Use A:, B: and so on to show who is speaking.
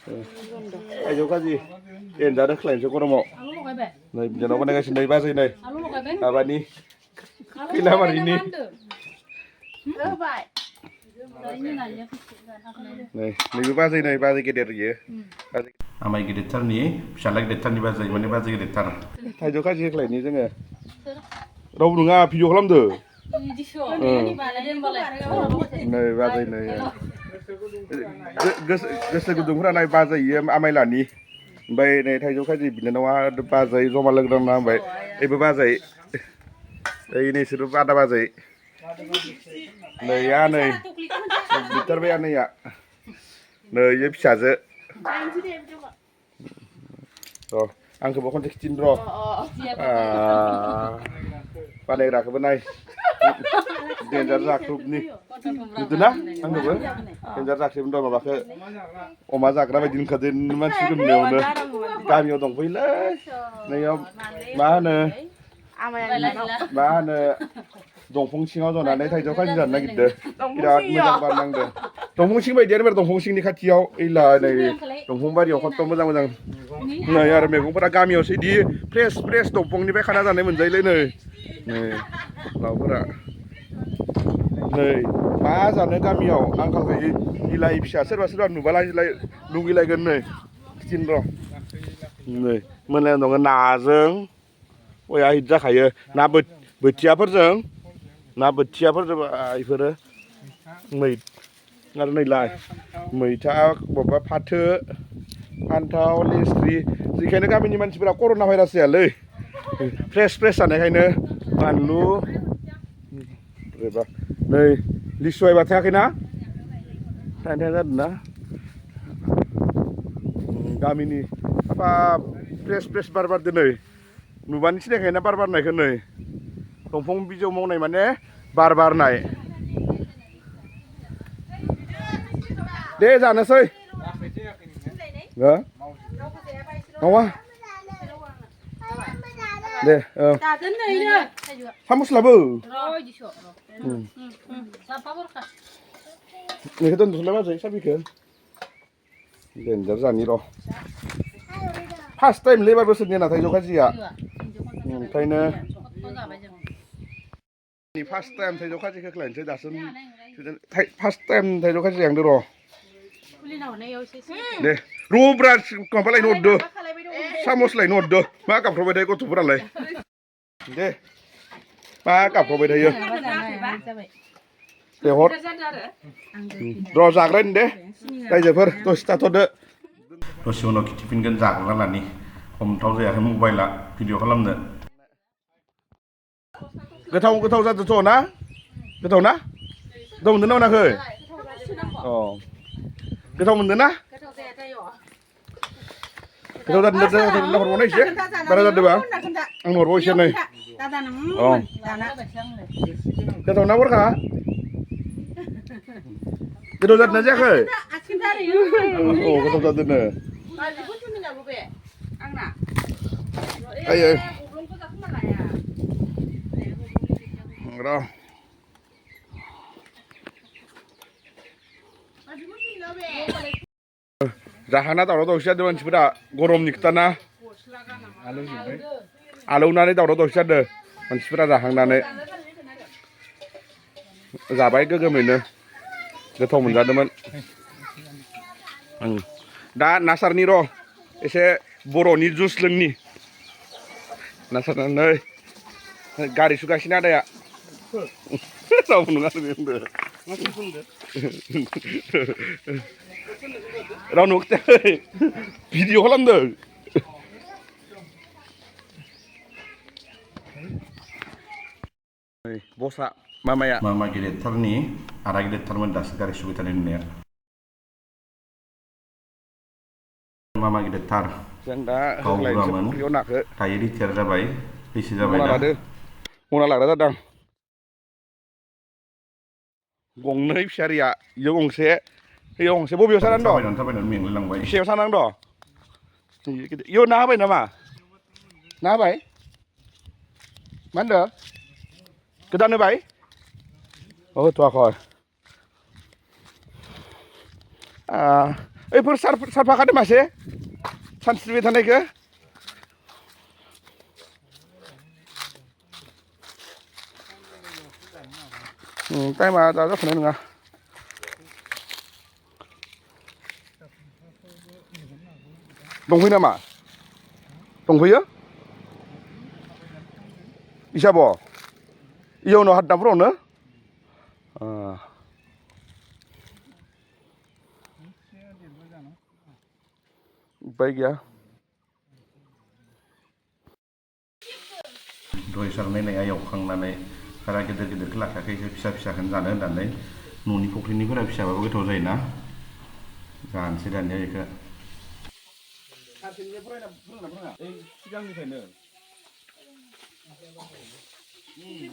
A: थाइजौखाजि एनजानो खालायनोसै गरमाव नै बिनानाव बानायगासिनो नै बाजै नै माबानि खैलाबारिनि नै नैबे बाजै गेदेर इयो आमाय गिदिरथारनि फिसाला गिदिरथारनि बाजै माने बाजै गिदिरथार थाइजौ खाजि होख्लायनि जोङो रावबो नङा भिडिअ खालामदो नै बाजै नै गोसो गुदुंफोरा नाय बाजै इयो आमायलानि ओमफ्राय नै थाइजौ खाजि बिनानावा बाजै जमा लोगो नांना ओमफ्राय बेबो बाजै ओइ नोंसोरबो आदा बाजै नै नै बिथारबाय आनैया नै इयो फिसाजो र' आंखौबो खनसे खिथिनो र' बानायग्राखौबो नाय देन्जार जाख्रुबनि नुदोंना आंखौबो देन्जार जाख्रुबनि दं माबाखौ अमा जाग्रा बायदि नुखादों मानसिफोरखौ नुनायावनो गामियाव दंफैयोलै नैयाव मा होनो दंफां सिङाव जनानै थाइजौ खाजि जानो नागिरदों बिराद मोजां बार नांदों दंफां सिं बायदियानो बार दंफां सिंनि खाथियाव ओइला नै दंफां बारियाव खथ' मोजां मोजां नै आरो मैगंफोरा गामियावसो इदि फ्रेस दंफांनिफ्राय खाना जानाय मोनजायोलै नै माबाफोरा नै मा जानो गामियाव आंखाल गैयै बिलाइ फिसा सोरबा नुबालाय लुगैलायगोन नै खिथिनो र' नै मोनायाव दङ नाजों बया हिट जाखायो ना बोथियाफोरजों बेफोरो आरो नैलाय मैथा माबा फाथो फान्थाव लेस्रि बेखायनो गामिनि मानसिफोरा कर'ना भाइरास जायालै फ्रेस जानायखायनो बानलु नै लिसु आइबा थायाखैना थाइनो जादों ना गामिनि साफा फ्रेस बार बारदो नै नुबानो सिनायखायोना बार बारनायखौ नै दंफां बिजौ मावनाय माने बार बारनाय दे जानोसै मावा दे साम'स्लाबो बेखौ दोनथ'लाय बाजै साबिखौ देन्जार जानि र' फार्स्ट टाइम लेबार बोसोरनि ना थाइजौ खाजिया ओंखायनो फार्स्ट टाइम थाइजौ खाजिखौ खालायनोसै दासो फार्स्ट टाइम थाइजौ खाजि जांदो र' दे र'ब्रा माबा लायनो हरदो सामस लायनो हरदो मा गाबफ्रावबाय थायो गथ'फोरालाय दे मा गाबफ्रावबाय थायो दे हर र' जाग्रानि दे रायजोफोर दसे थाथ'दो दसे उनाव खिथिफिनगोन जाग्रा लानि हमथाव जायाखै मबाइला भिडिअ खालामनो गोथाव जादोंथ' ना गोथाव मोनदों ना मोनाखै अ गोथाव मोनदों ना गोथाव जादों हरबावनाय एसे बारा जादोंबा आं हरबाव एसे नै अ गोथाव ना बरखा गोथाव जादोंना जायाखै औ गोथाव जादोंनो र' जाहाना दावराव दावसि जादों मानसिफोरा गरमनि खोथाना आलौनानै दावराव दावसि जादों मानसिफोरा जाहांनानै जाबाय गोगोमैनो गोथाव मोनजादोंमोन दा नासारनि र' एसे बर'नि जुस लोंनि नासारनानै गारि सुगासिनो आदाया रावबो नङा रावनोबो खिथायाखै भिडिअ खालामदों बसा मामा गिदिरथारनि आदा गिदिरथारमोन दासो गारि सुबाय थानाय नुनाया मामा गिदिरथार जों दा होलायनोसै फुख्रियाव नाखौ दायो रिटायार जाबाय बैसो जाबाय दा मना लाग्रा जादों गंनै फिसारिया इयाव गंसे इयाव गंसे बबेयाव सानानै दं थाबायनानै मेंलायलांबाय इसेयाव सानानै दं इयाव ना होबाय नामा ना होबाय मा होनदों गोदान होबाय औ होथ'वाखै ओइफोर सारफाखादो मासे सानस्रिबाय थानायखो टाइमा दा जाथ'नाय नङा दंफैयो नामा दंफैयो इसाब' इयावनो हादनाफोरावनो उपाय गैया दहाय सारनाय नाया एवखांनानै बारा गिदिर गिदिरखौ लाखायाखै एसे फिसा फिसाखौनो जानो होननानै न'नि फुख्रिनिफोरा फिसाबाबो गोथाव जायोना जानोसै दानिया बेखौ सिगांनिफ्रायनो